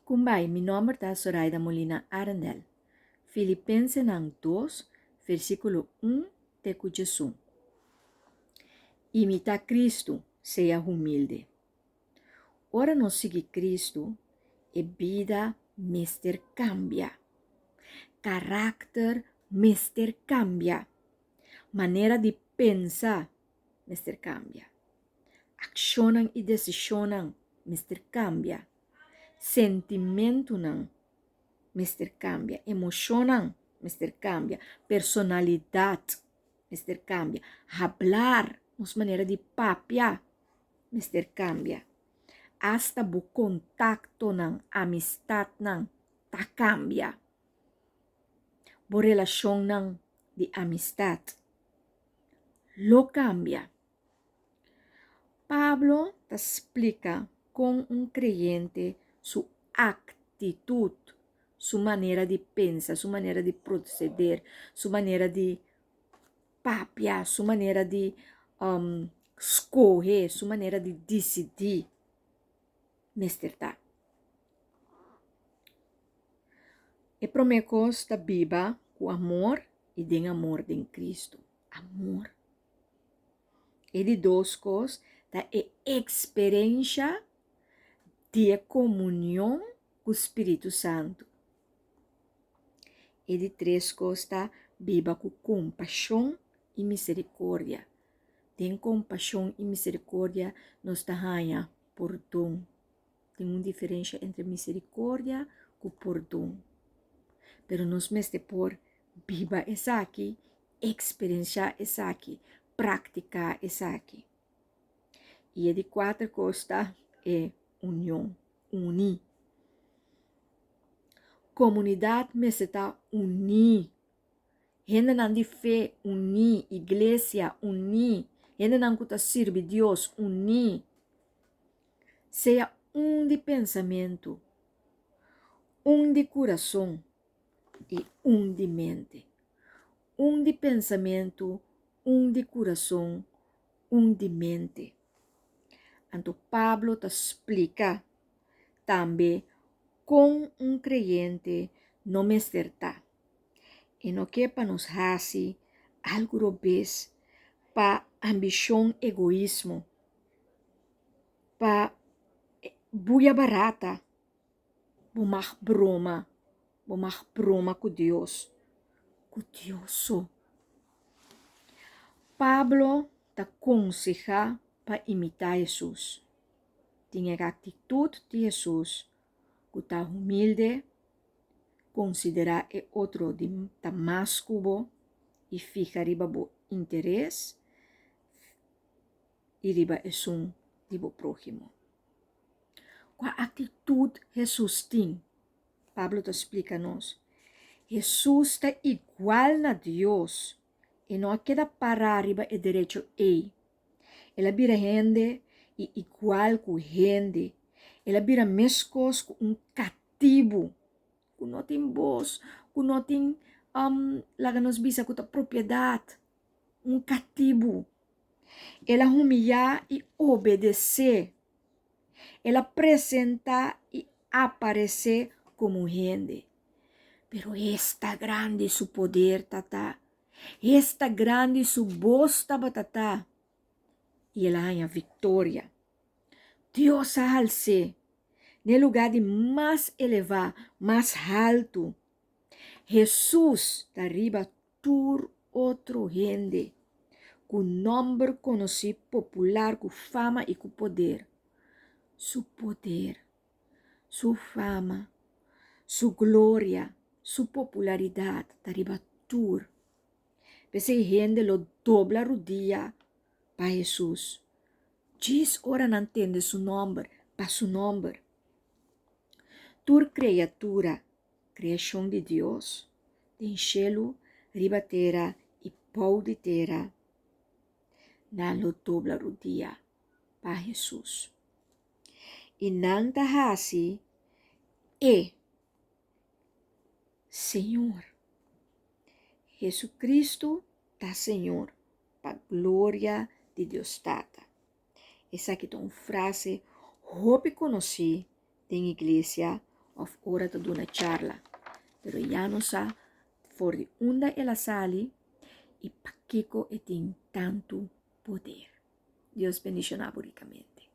Kumbai, mi nomber ta Zoraida Molina Arendel. Filipensenan dos, versíkulo un te ku djesun. Imitá Kristu, sea humilde. Ora nos sigui Kristu, e bida mester kambia. Karakter mester kambia. Manera di pensa mester kambia. Akshonnan i desishonnan mester kambia. Sentimentunan mester kambia. Emoshonnan mester kambia. Personalidat mester kambia. Hablar, nos manera di papia mester kambia. Asta bo kontaktonan, amistatnan ta kambia. Bo relashonnan di amistat lo kambia. Pablo ta splika kon un kreyente su aktitut, su manera di pensa, su manera di proseder, su manera di papia, su manera di skohe, su manera di disidí mester ta. E promé kos ta biba ku amor i den amor den Kristu. Amor. E di dos kos ta e eksperensha di e komunion ku Spiritu Santu. E di tres kos ta biba ku kompashon i miserikordia. Den kompashon i miserikordia nos ta haña pordon. Tin un diferensha entre miserikordia ku pordon. Pero nos mester por biba esaki, eksperenshá esaki, praktiká esaki. I e di kuater kos ta e union, uní. Komunidat mester ta uní. Hendenan di fe uní, iglesia uní, hendenan ku ta sirbi Dios uní. Sea un di pensamentu, un di kurason i un di mente. Un di pensamentu, un di kurason, un di mente. Anto Pablo ta splika tambe kon un kreyente no mester ta. E no ke pa nos hasi algu robes pa ambishon egoismo, pa buya barata. Bo mag broma, bo mag broma ku Dios, ku Dios so. Pablo ta konsehá pa imitá Hesus. Tin e aktitut di Hesus ku ta humilde, konsiderá e otro di ta mas ku bo i fiha riba bo interes i riba esun di bo próhimo. Kua aktitut Hesus tin? Pablo ta splika nos, Hesus ta igual na Dios, e no a keda pará riba e derecho ei. El a bira hende i igual ku hende. El a bira meskos ku un katibu ku no tin bos, ku no tin, laga nos bisa ku ta propiedat, un katibu. El a humiyá i obedesé. El a presentá i aparesé komo hende. Pero esta grandi su poder ta ta! Esta grandi su bos tabata ta! I el a haña viktoria. Dios a hals'é n'e lugá di mas elevá, mas haltu. Hesus ta riba tur otro hende ku nòmber konosí, popular, ku fama i ku poder. Su poder, su fama, su gloria, su popularidat ta riba tur. P'esei hende lo dobla rudia pa Hesus djis ora nan tende su nòmber, pa su nòmber. Tur kriatura Kreashon di Dios, den shelu, riba tera i bou di tera, nan lo dobla rudia pa Hesus. I nan ta hasi e Señor. Jesucristo ta Señor, pa gloria di Dios Tata. Esaki ta un frase hopi konosí den iglesia. òf ora ta duna charla. Pero ya nos sa for di unda el a sali i pakiko e tin tantu poder. Dios bendishoná bo rikamente.